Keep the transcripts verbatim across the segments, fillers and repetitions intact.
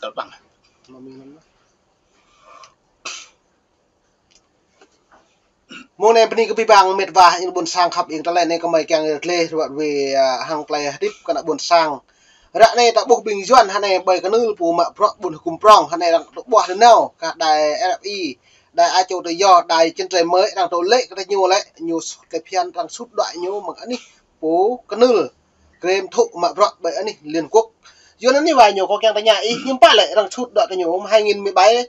Tal băng. Mông anei bni kơ bi băng mĭt wa ing ƀuôn sang khăp ing tơlơi anei kơ mơi kiăng tleh ruă wê, ah, hăng tơlơi hdĭp kơ ană ƀuôn sang. Ră anei ta ƀuh ƀing Yuăn hă anei ƀai knưl pô mă bruă ƀuôn hgŭm prŏng hă anei arăng tŭ ƀuah nanao kơ đài R F I, đài Á Châu Tự Do, đài Chân Trời Mới arăng tŭ lĕ kơ ñu lĕ ñu sut kơ phiăn arăng sut đuaĭ ñu mơ̆ng anih pô knưl krem thŭ mă bruă ƀai anih Liên Quốc. Yuăn anih wa ñu kâo kiăng tơña ih ñu pă lĕ arăng sut đuaĭ kơ ñu mơ̆ng hai nghìn mười bảy,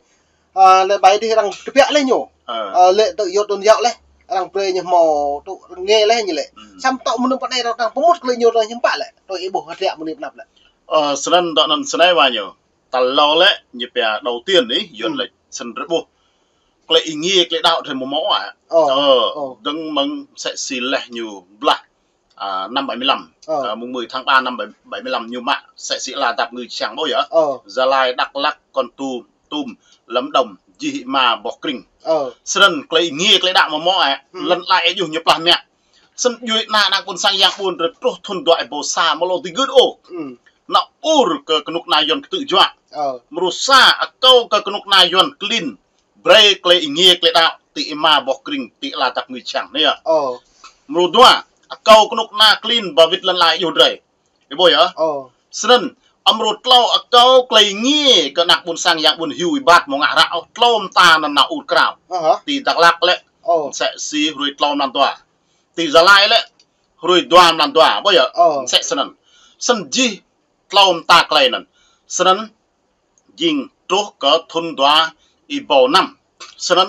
ah, lĕ ƀai dih arăng kbiă leh ñu. Ah. Ah, lĕ tŭ yot tŭn yŏ leh. Arăng brei ñu hmâo tŭ ngê leh ñu lĕ. Hmm. Săm tŭ mnŭm pă anei arăng tang pơmŭt klei ñu arăng hiam pă lĕ. Tui ih ƀuh hơdră mnĭp năp lĕ. Ơ, snăn dŏ anăn snei wa ñu. Tal tlâo lĕ ñu pia đầu tiên ih, Yuăn Hmm. lĕ snăn drei ƀuh. Klei êngiê, klei đăo drei mâo mơh ah. Ơ, Ơ, ơ. Dơ̆ng mơ̆ng msĕ si leh ñu blah. À, năm bảy mươi lăm. Ơ. À, mùng mười tháng ba năm bảy, bảy mươi lăm ñu mă msĕ si ala dap ngư Čư̆ Čhiăng ƀuh yơh. Ơ. Gia Lai, Dak Lak, Kon Tum, Tum, Lâm Đồng, jih êma boh krĭng. Ơ. Snăn klei êngiê, klei đăo mâo mơh ah. Hmm. Lăn ala êa juh ñu plah mă. Snăn djuê ana anak ƀuôn sang yang ƀuôn drei truh thŭn dua êbâo sa amâo lŏ dưi gưt ôh. Hmm. Nao ur kơ knŭk kna Yuăn ktư̆ juă. Ơ. Mrô sa akâo kơ knŭk kna Yuăn klin brei klei êngiê, klei đăo ti êma boh krĭng ti ala dap ngư Čư̆ Čhiăng anei yơh. Ơ. Mrô dua akâo knŭk kna klin ba wĭt lăn ala êa juh drei. Ih ƀuh yơh. Ơ. Snăn, mrô tlâo akâo klei êngiê kơ anak ƀuôn sang yang ƀuôn hiu êbat mâo ngă hră ôh, tlâo mta anăn nao ur krao. Aha. Ti Dak Lak lĕ, Ơ. msĕ si hruê tlâo mlan dua. Ti Gia Lai lĕ, hruê dua mlan dua. Ƀuh yơh. Ơ. Msĕ snăn. Snăn jih tlâo mta klei anăn. Snăn jing truh kơ thŭn dua êbâo năm. Snăn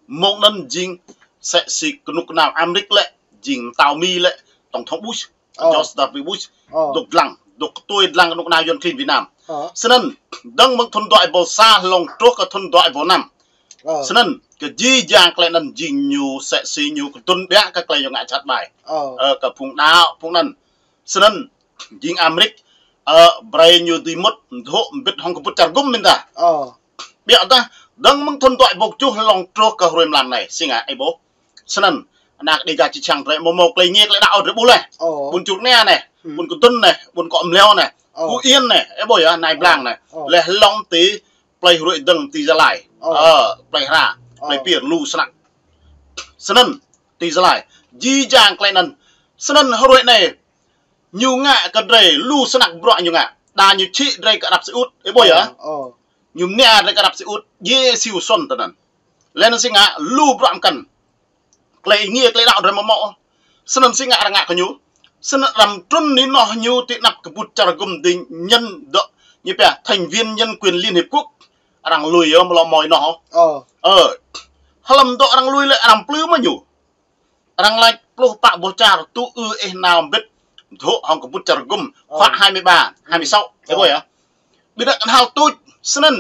mông anăn jing msĕ si knŭk kna Amêrik lĕ, jing mtao Mi lĕ, Tổng thống Bush, Ơ. George W Bush, Ơ. dôk dlăng, dôk ktuê dlăng knŭk kna Yuăn klin Việt Nam. Ơ. Snăn, dơ̆ng mơ̆ng thŭn dua êbâo sa hlŏng truh kơ thŭn dua êbâo năm. Ơ. Snăn, kơ jih jang klei anăn jing ñu msĕ si ñu kdŭn ƀiă kơ klei ñu ngă jhat ƀai. Ơ. Ơ, kơ phung đăo, phung anăn. Snăn, jing Amêrik, ơ, brei ñu dưi mŭt, mdhŏ, mbĭt hŏng kbŭt čar gŭm mĭndah. Ơ. Ƀiădah, dơ̆ng mơ̆ng thŭn dua êbâo kjuh hlŏng truh kơ hruê mlan anei, si ngă, ih ƀuh. Snăn, anak Đêga Čư̆ Čhiăng drei mâo mâo klei êngiê klei đăo drei ƀuh leh. Ơ. Ƀuôn Čuk anei, Hmm. ƀuôn Kdŭn anei, ƀuôn Kŏ Mleo anei, Ơ. Phú Yên anei, ih ƀuh yơh, Nai Ơ. Blang anei. Ơ. Leh hlŏng ti, plei hruê dơ̆ng ti Gia Lai. Ơ. Ơ, plei hra, plei Ơ. pier lu snăk. Snăn, ti Gia Lai. Jih jang klei anăn. Snăn hruê anei, ñu ngă kơ drei lu snăk bruă ñu ngă. Đa ñu čhĭ drei kơ Arăp Siut, ih ƀuh yơh. Ơ, ơ. Ñu mnia drei kơ Arăp Siut, Yêsu Xuân tinăn. Leh anăn si ngă lu bruă mkăn. Klei êngiê, klei đăo drei mâo mâo. Snăn si ngă arăng ngă kơ ñu. Snăn arăng trŭn ninoh ñu ti anăp kbŭt čar gŭm dĭng nhân dŏ ñu pia thành viên nhân quyền Liên Hiệp Quốc. Arăng lui yơh amâo lŏ mâo ênoh. Ơ. Ơ. Hlăm dŏ arăng lui lĕ arăng mplư mơh ñu. Arăng lač pluh pă boh čar tŭ ư ih nao mbĭt dôk hŏng kbŭt čar gŭm Ơ. khóa hai mươi ba, hai mươi sáu. Ơ. Ih ƀuh yơh. Ƀiădah knhal tuč snăn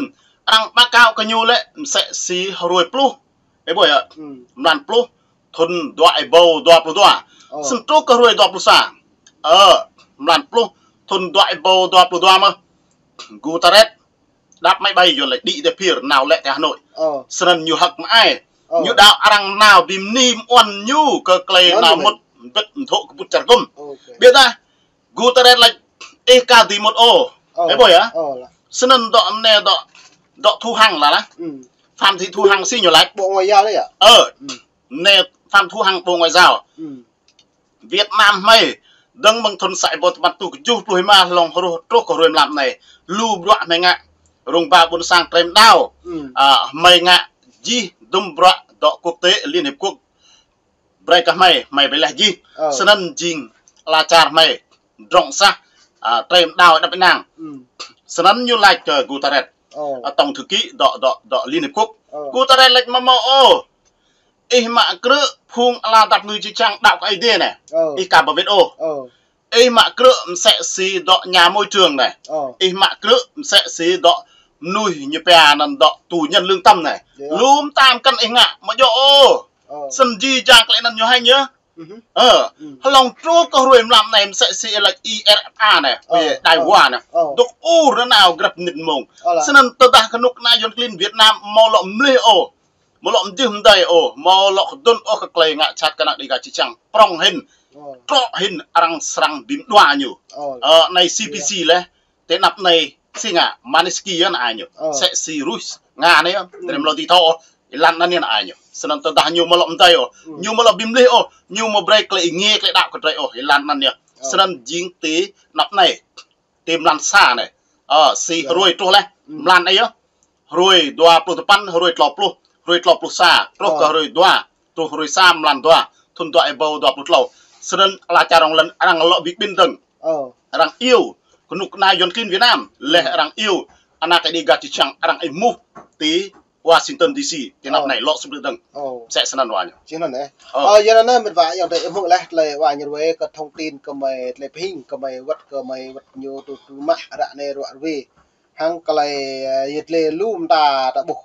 arăng báo cáo kơ ñu lĕ msĕ si hruê pluh. Ih ƀuh yơh. Hmm. Mlan pluh thŭn dua êbâo dua pluh dua. Ơ. Snăn truh kơ hruê dua pluh sa. Ơ, mlan pluh thŭn dua êbâo dua pluh dua mơh. Guterres đăp máy bay Yuăn lĕ đĭ ti phiêr nao lĕ ti Hà Nội. Ơ. Snăn ñu hơ̆k mơai. Ơ. Ñu đăo arăng nao bi mni mơ̆ng ñu kơ klei Ơ, nao ñu mŭt mbĭt mdhŏ kbŭt čar gŭm. Ok. Ƀiădah Guterres lač ih ka dưi mŭt ôh. Ơ. Ih ƀuh yơh. Ơ, lah. Snăn dŏ anei dŏ, dŏ Thu Hằng lah lah. Hmm. Phan Thị Thu Hằng si ñu lač. Bộ Ngoại giao đấy ạ? Ơ. Hmm. Anei Phan Thu Hằng Bộ Ngoại giao. Hmm. Việt Nam hmei, dơ̆ng mơ̆ng thŭn sa êbâo păn êtuh kjuh pluh êma hlŏng hruh truh kơ hruê mlam anei. Lu bruă hmei ngă. Rông ba ƀuôn sang trei mđao. Hmm. À, hmei ngă jih dŭm bruă dŏ quốc tế Liên Hiệp Quốc brei kơ hmei, hmei bi leh jih. Ơ. Snăn jing ala čar hmei drŏng sah, à, trei mđao êđăp ênang. Hmm. Snăn ñu lač kơ Guterres. Ơ. À, tổng thư ký dŏ, dŏ, dŏ Liên Hiệp Quốc. Ơ. Guterres lač amâo mâo ôh. Ih mă krư̆ phung ala dap ngư Čư̆ Čhiăng đăo kơ Aê Diê anei. Ơ. Ih ka ba wĭt ôh. Ơ. Ih mă krư̆ msĕ si dŏ nhà môi trường anei. Ơ. Ih mă krư̆ msĕ si dŏ mnuih ñu pia anăn dŏ tù nhân lương tâm anei. Lu mta mkăn ih ngă, amâo djŏ ôh. Ơ. Snăn jih jang klei anăn ñu hêñ yơh. Mhm. Ơ. Hmm. Hlŏng truh kơ hruê mlam anei msĕ si lač I R F A anei. Ơ. Đài Ơ. Hoa anei. Ơ. Dôk ur nanao grăp mnĭt mông. Ơ lah. Snăn tơdah knŭk kna Yuăn klin Việt Nam amâo lŏ mlih ôh. Amâo lŏ mjưh mdei ôh, amâo lŏ kdŭn ôh kơ klei ngă jhat kơ anak Đêga Čư̆ Čhiăng. Prŏng hĭn, Ơ. trŏ hĭn arăng srăng bi mđua ñu. Ơ. Ơ, anei C P C Iya. leh, ti anăp anei Si ngă, Magnitsky yơh anăn ai ñu. Ơ. Msĕ si Rus, Nga anei yơh. Drei amâo lŏ dưi thâo ôh, êlan anăn yơh anăn ai ñu. Snăn tơdah ñu amâo lŏ mdei ôh, ñu amâo lŏ bi mlih ôh, ñu amâo brei klei êngiê klei đăo kơ drei ôh, êlan anăn yơh. Ơ. Snăn jing ti anăp anei, ti mlan sa anei. Ơ, si hruê truh leh, mlan anei yơh. Hruê dua pluh dua păn, hruê tlâo pluh, hruê tlâo pluh sa, truh kơ hruê dua, truh hruê sa mlan dua, thŭn dua êbâo dua pluh tlâo. Snăn ala čar rŏng lăn arăng lŏ bi kƀĭn dơ̆ng. Ơ. Arăng iêu knŭk kna Yuăn klin Việt Nam, leh arăng iêu anak Đêga čư̆ čhiăng arăng êmuh ti Washington D C, ti anăp anei lŏ sŭp dơ̆ng. Ơ. Msĕ snăn wa ñu. Snăn ơ. Ơ. Ơ, yua anăn mĭt wa ayŏng adei êmuh leh tlei wa ñu ruê kơ thông tin kơ mei tlei phing, kơ mei wăt kơ mei wăt ñu tu tu mă ară anei ruă ruê. Hăng klei, ơ, yơh tlei lu mta ta ƀuh.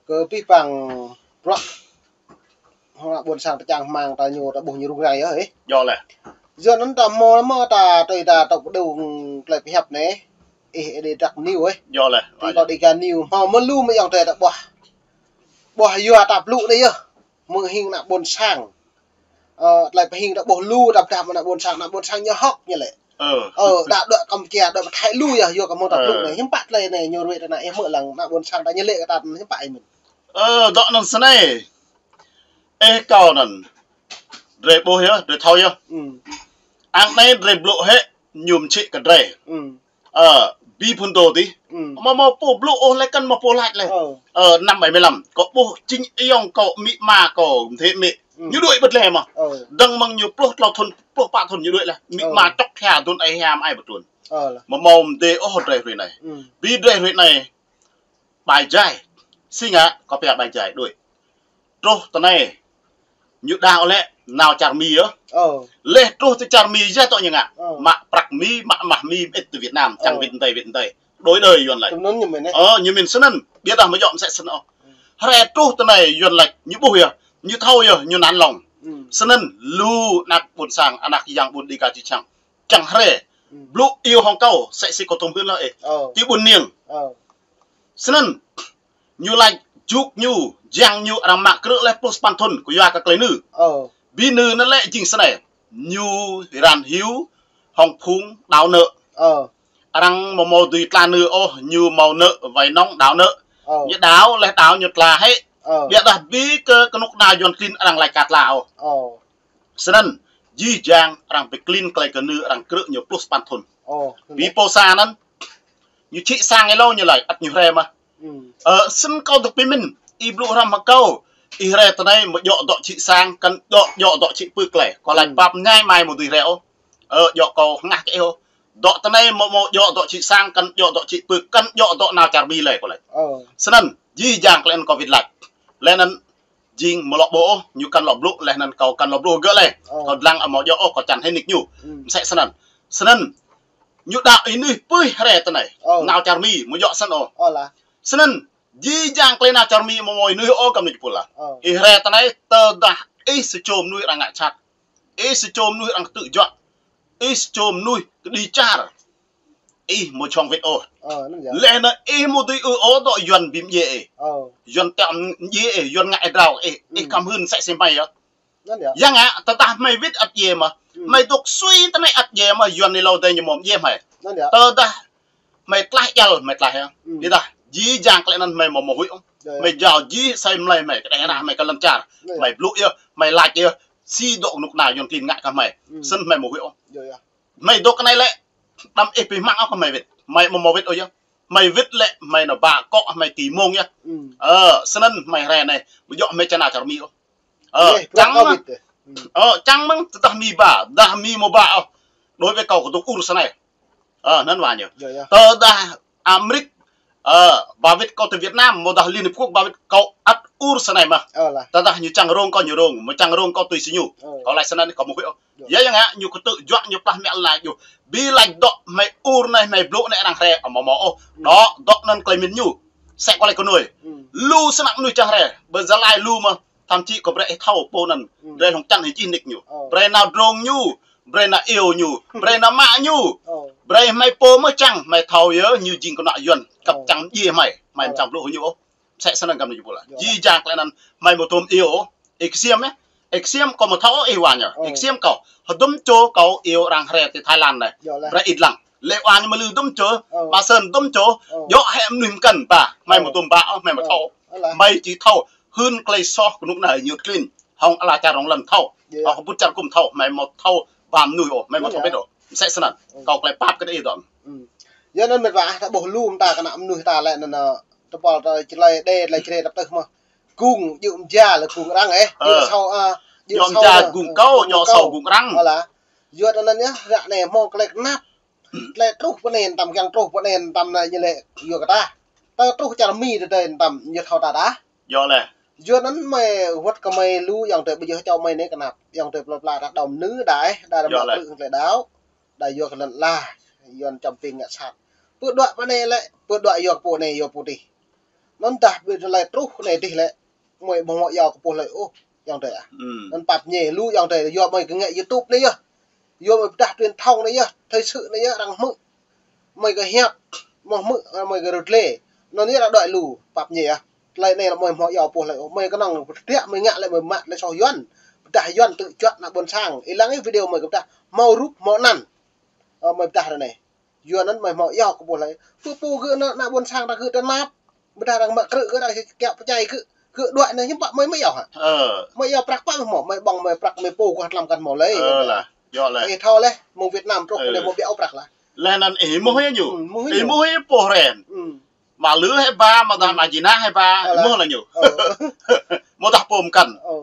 Kơ pih păng bruă. Hŏng ƀuôn sang ta čang hmăng ta ñu ta ƀuh ñu rŭng răng yơh, ê. Yua leh. Yua anăn ta mâo mâo ta tui ta tŏk pơdŭng klei pơhiăp anei. Ê, ê, dê dak niu, ê. Yua leh. Ti kâo Đêga niu. Mâo mâo lu mơ̆ng ayŏng adei ta ƀuah. Ƀuah yua ta blŭ anei yơh. Mơ̆ng hing ană ƀuôn sang. Ơ, tlei pơhing ta ƀuh lu, ta pơdah ană ƀuôn sang, ană ƀuôn sang ñu hŏk ñu lĕ. Ơ. Ơ, đa đuĕ Campuchia, đuĕ Thái lu yơh, yua kơ mâo ta blŭ anei. Hiư̆m pă tlei anei, ñu ruê ta anei, ih mơ̆ lăng ană ƀuôn sang ta ñu lĕ kơ ta, hiư̆m pă ih mĭn. Ơ, dŏ anăn snei. Ê kâo anăn. Drei ƀuh yơh, drei thâo yơh. Ang anei drei blŭ hĕ, ñu mčhĭ kơ drei. Ơ, bi phŭn dô dih. Amâo mâo pô blŭ ôh leh kăn mâo pô lač leh. Ơ, năm bảy mươi lăm. Kâo ƀuh čĭng ayŏng kâo amĭ ama kâo, mdê amĭ. Ñu đuĕ ƀơ̆t leh mơh. Dơ̆ng mơ̆ng ñu pluh tlâo thŭn, pluh pă thŭn ñu đuĕ leh. Amĭ ama čŏk hia dŭn ai hia mă ai ƀơ̆t dŭn. Mâo mâo mdê ôh drei hruê anei. Bi drei hruê anei. Bai jai. Si ngă, kâo pia bai jai đuĕ. Truh ti anei. Ñu đa lĕ nao čar Mi yơh. Leh truh ti čar Mi yơh tŏ ñu ngă. Mă prăk Mi, mă mah Mi, mơĭt ti Việt Nam, čang wĭt mdei, wĭt mdei. Đôi đơi Yuăn lač. Ơ, ñu mĭn snăn, ƀiădah amâo djŏ msĕ snăn ôh. Hriê truh ti anei Yuăn lač, ñu ƀuh yơh, ñu thâo yơh, ñu năn lŏng. Snăn lu anak ƀuôn sang, anak yang ƀuôn Đêga čư̆ čhiăng. Čang hriê, blŭ iêu hŏng kâo, msĕ si kâo tuôm hưn leh ê. Ti ƀuôn Niêng. Snăn, ñu lač jŭk ñu, jiăng ñu arăng mă krư̆ leh pluh sa păn thŭn, kyua kơ klei nư. Bi nư anăn lĕ jing snei. Ñu ran hiu, hŏng phung đáo nợ. Arăng amâo mâo dưi tla nư ôh, ñu mâo nợ, vay nŏng đáo nợ. Ñu đáo leh đáo ñu tla hĕ. Ƀiădah bi kơ knŭk kna Yuăn klin arăng lač ka tla ôh. Snăn, jih jang arăng bi klin klei kơ nư arăng krư̆ ñu pluh sa păn thŭn. Bi pô sa anăn, ñu čhĭ sang êlâo ñu lač, ăt ñu hriê mơh. Ơ, snăn kâo dôk bi mĭn, ih blŭ hrăm hŏng kâo, ih hriê ti anei amâo djŏ dŏ čhĭ sang, kăn djŏ, djŏ dŏ čhĭ pưk leh. Kâo lač pap mñai mai amâo dưi hriê ôh. Ơ, djŏ kâo hngah kơ ih ôh. Dŏ ti anei amâo mâo djŏ dŏ čhĭ sang, kăn djŏ dŏ čhĭ pưk, kăn djŏ dŏ nao čar Mi leh kâo lač. Snăn, jih jang klei anăn kâo wĭt lač. Leh anăn jing amâo lŏ ƀuh ôh, ñu kăn lŏ blŭ, leh anăn kâo kăn lŏ blŭ gơ̆ leh. Kâo dlăng amâo djŏ ôh, kâo čan hĕ nik ñu. Msĕ snăn. Snăn, ñu đăo ênưih pưih hriê ti anei. Nao čar Mi, amâo djŏ snăn ôh. Snăn, jih jang klei nao čar Mi amâo mâo ênưih ôh kăm ni jipul lah. Ih hriê ti anei, tơdah ih sa čô mnuih arăng ngă jhat. Ih sa čô mnuih arăng ktư̆ juă. Ih sa čô mnuih kđi čar. Ih amâo jhŏng wĭt ôh. Leh anăn ih amâo dưi ư ôh dŏ Yuăn bi mdjiê ih. Yuăn tiŏ mdjiê ih, Yuăn ngă êa drao ih. Ih khăm hưn msĕ si hmei yơh. Ya ngă, tơdah hmei wĭt ăt djiê mơh. Hmei dôk sui ti anei ăt djiê mơh, Yuăn êlâo dê ñu mâo mdjiê hmei. Tơdah hmei tlaih djăl, hmei tlaih yơh. Ƀiădah, jih jang klei anăn hmei amâo mâo huĭ ôh. Hmei jao jih asei mlei hmei, kđeh ară hmei kơ lăn čar. Hmei blŭ yơh, hmei lač yơh, si dŏ knŭk kna Yuăn klin ngă kơ hmei. Snăn hmei amâo huĭ ôh. Hmei dôk ti anei lĕ, đăm ih bi hmăng ôh kơ hmei wĭt. Hmei amâo mâo wĭt ôh yơh. Hmei wĭt lĕ, hmei nao ba kŏ, hmei ti mông yơh. Ơ, snăn hmei hriê anei, amâo djŏ hmei čiăng nao čar Mi ôh. Ơ, čang mơ̆ng, ơ, čang mơ̆ng, tơdah Mi ba, dah Mi amâo ba ôh. Đối với kâo kơ dôk ur snei. Ơ, anăn wa ñu. Tơdah Amêrik, ơ, ba wĭt kâo ti Việt Nam, amâodah Liên Hiệp Quốc ba wĭt kâo ăt ur snei mơh. Tơdah ñu čang rông kâo ñu rông, amâo čang rông kâo tui si ñu. Kâo lač snăn kâo amâo huĭ ôh. Ya, ya ngă, ñu ktư̆ juă ñu plah mă lač ñu. Bi lač dŏ hmei ur anei, hmei blŭ anei arăng hriê, amâo mâo ôh. Dŏ, dŏ anăn klei mĭn ñu. Msĕ kâo lač kơ nuê. Lu snăk mnuih čang hriê, ƀơ Gia Lai lu mơh. Thậm chí kâo brei ih thâo pô anăn, brei hlŏng čăn hĭ čih nik ñu. Brei nao drông ñu, brei nao iêu ñu, brei nao mă ñu. Brei hmei pô mơh čang, hmei thâo yơh ñu jing knuă Yuăn, kăp čang mdjiê hmei, hmei amâo čang blŭ hŏng ñu ôh. Msĕ snăn kăm ni jipul lah. Jih jang klei anăn hmei amâo tuôm iêu ôh. Ih ksiêm yơh. Ih ksiêm kâo amâo thâo ôh ih wa ñu. Ih ksiêm kâo. Hdŭm čô kâo iêu arăng hriê ti Thái Lan anei. Brei ih dlăng. Lĕ wa ñu mlư dŭm čô, Ơ. Ba Sơn dŭm čô, Ơ. Djŏ hĕ mnuih mkăn ba, hmei Ơ. Mâo tŭm ba, ơ, hmei mâo Ơ. Thâo. Ơ lah. Hmei či thâo, hưn klei soh knŭk kna ñŭt klin, hŏng ala čar rŏng lăn thâo. Djŏ. Hŏng kbŭt čar kum thâo, hmei mâo thâo ba mnuih ôh, hmei mâo thâo Ơ. Bĕ ôh. Msĕ snăn, Ơ. Kâo klei pap kơ ih dŏ. Ơ. Yua anăn mĭt wa, ta ƀuh lu mta kơ anak mnuih ta lĕ anăn, ơ, tơpul ta člei đe, člei čre tăp tơh mơh. Gung, djŏ mja lĕ gung arăng, ê. Djŏ Ơ. Sâo, a, djŏ Djŏ sâo mja lĕ, gung ơ, kâo, gung djŏ kâo. Sâo gung arăng. Ơ lah. Yua anăn yơh, ră anei mâo klei knap. Klei truh pơ anei mtam, kiăng truh pơ anei mtam anei ñu lĕ yua kơ ta. Ta truh čar Mi tơdei mtam ñu thâo ta dah. Yua leh. Yua anăn mei wăt kơ mei lu ayŏng adei ƀu djŏ čô mei anei knap. Ayŏng adei pla pla ta đom nư đai, đa đa Yua mă leh. Krư̆ klei đăo. Đa yua kơ lăn ala, yua čăm ping ngă sat. Pơ đuaĭ pơ anei lĕ, pơ đuaĭ yua kơ pô anei yua pô dih. Anăn dah ƀĭt leh truh anei dih lĕ, mei ƀuh mâo yua kơ pô lei ôh, ayŏng adei ah. Hmm. Anăn pap ñe lu ayŏng adei, yua mei kơ ngă YouTube anei yơh. Yua mei pơdah truyền thông anei yơh, thời sự anei yơh, arăng hmư̆. Mei kơ hiăp, mâo hmư̆, mei kơ rơdlê. Anăn yơh arăng đuaĭ lu, pap ñe ah. Klei anei lĕ mei mâo yua pô lei ôh, mei knŏng pơdah mei ngă lĕ mei mă lĕ soh Yuăn. Pơdah Yuăn tŭ juă anak ƀuôn sang. Ih lăng ih video mei kơ pơdah, mâo rup, mâo anăn. Ơ, mei pơdah ră anei. Yua anăn mei mâo yua kơ pô lei. Pô pô gơ̆ anăn, anak ƀuôn sang ta gơ̆ tơ năp. Pơdah arăng mă krư̆ gơ̆ arăng kiă pơčai gơ̆. Gơ̆ đuaĭ anei hiư̆m pă mei mâo yua hă? Ơ. Mei yua prăk pă mei mâo, mei ƀơ̆ng mei prăk mei pô kơ hlăm kăn mâo lei. Ơ lah, yua leh. Ih thâo leh, mơ̆ng Việt Nam truh Ơ. Anei mâo ƀiă prăk lah. Leh anăn ih êmuh yơh ñu. Hmm, êmuh yơh ñu. Êmuh yơh pô ren. Hmm. Mă lư hĕ ba, mă dah Ơ. Mă jina hĕ ba, Ơ lah. Êmuh lah ñu. Ơ. Mâo dah pô mkăn. Ơ.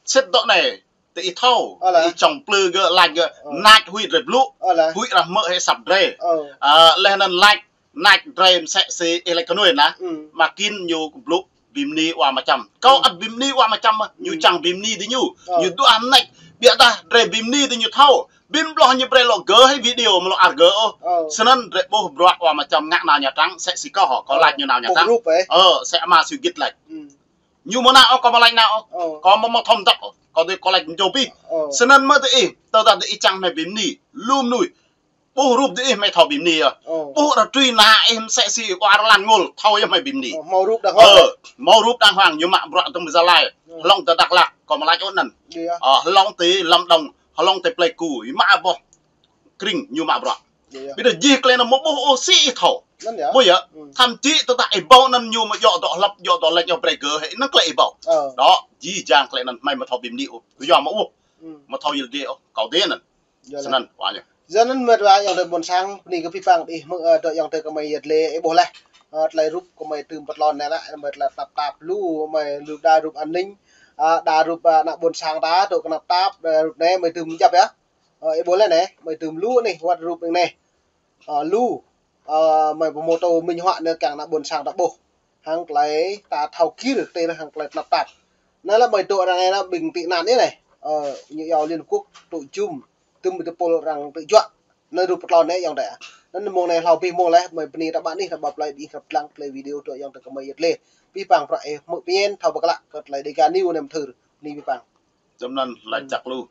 Sĭt dŏ anei. Ti ih thâo, Ơ lah. Ih čŏng plư gơ̆, lač gơ̆, Ơ. Nač huĭ drei blŭ, Ơ lah. Huĭ arăng hmư̆ hĕ asăp drei. Ơ. Ơ, leh anăn lač, nač drei msĕ si ih lač kơ nuê nah, Hmm. Mă Kin ñu blŭ bi mni wa Ama Čăm. Kâo Hmm. Ăt bi mni wa Ama Čăm mơh, ñu Hmm. čiăng bi mni diñu. Ơ. Ñu duah nač, ƀiădah drei bi mni diñu thâo. Bi mbloh ñu brei lŏ gơ̆ hĕ video mlŏ ar gơ̆ ôh. Ơ. Snăn drei ƀuh bruă wa Ama Čăm ngă nao Nha Trang, msĕ si kâo hŏ, kâo Ơ. Lač ñu nao Nha Ƀuh Trang. Rup, ê. Ơ, msĕ Ama Siu Gĭt lač. Hmm. Ñu mâo nao ôh, kâo amâo lač nao ôh. Ơ. Kâo amâo mâo thâo mdăp ôh. Kâo dê kâo lač mjâo bi. Ơ. Snăn mơh diih, tơdah diih čiăng hmei bi mni. Lu mnuih. Ƀuh rup diih hmei thâo bi mni yơh. Ơ. Ƀuh arăng trui na ih msĕ si wa arăng lăn ngôl, thâo yơh hmei bi mni. Ơ, mâo rup đàng hoàng. Ơ, mâo rup đàng hoàng, ñu mă bruă dơ̆ng Gia Lai. Ơ. Hlŏng ti Dak Lak, kâo amâo lač ôh anăn. Djŏ yơh. Ơ, hlŏng ti Lâm Đồng, hlŏng ti Pleiku, mă boh krĭng ñu mă bruă. Djŏ yơh. Ƀiădah jih klei anăn amâo ƀuh ôh si ih thâo. Anăn yơh. Ƀuh yơh. Hmm. Thậm chí tơdah ih ƀuh anăn ñu amâo djŏ dŏ hlăp, djŏ dŏ lač ñu brei gơ̆ hĕ, anăn klei ih ƀuh. Ơ. Dŏ, jih jang klei anăn hmei amâo thâo bi mni ôh. Kyua amâo ƀuh. Hmm. Amâo thâo yăl dliê ôh, kâo dê anăn. Djŏ leh. Snăn, wa ñu. Yua anăn mĭt wa ayŏng adei ƀuôn sang, bni kơ pih păng ih hmư̆, ơ, dŏ ayŏng adei kơ mei yăl dliê, ih ƀuh leh. Ơ, klei rup kơ mei tŭm pơtlon anei lah, mei tlă tnap tap lu, mei lu đa rup an ninh, ơ, đa rup, ơ, anak ƀuôn sang ta, dŏ knap tap, đa rup anei mei tŭm jăp yơh. Ơ, ih ƀuh leh anei, mei tŭm lu anei, wăt rup anei. Ơ, lu, ơ, mei pô mô tô minh họa anei kiăng anak ƀuôn sang ta ƀuh. Hŏng klei ta thâo kir, kơ tê hŏng klei tnap tap. Anei lah mei dŏ ară anei lah ƀĭng tị nạn anei. Ơ, ñu yua Liên Hợp Quốc tŭ jum, tŭm bi tơpul arăng tŭ juă. Anei rup pơtlon anei ayŏng adei. Anăn mông anei hlâo bi mông leh, mei bni ta ƀă anih, ta ƀă plei bi krăp dlăng klei video dŏ ayŏng adei kơ mei yăl dliê. Pih păng bruă ih hmư̆ pơñen, thâo bi klă, kơ klei Dega News anei mthưr, bni pih păng. Snăn lač Hmm. Jăk lu.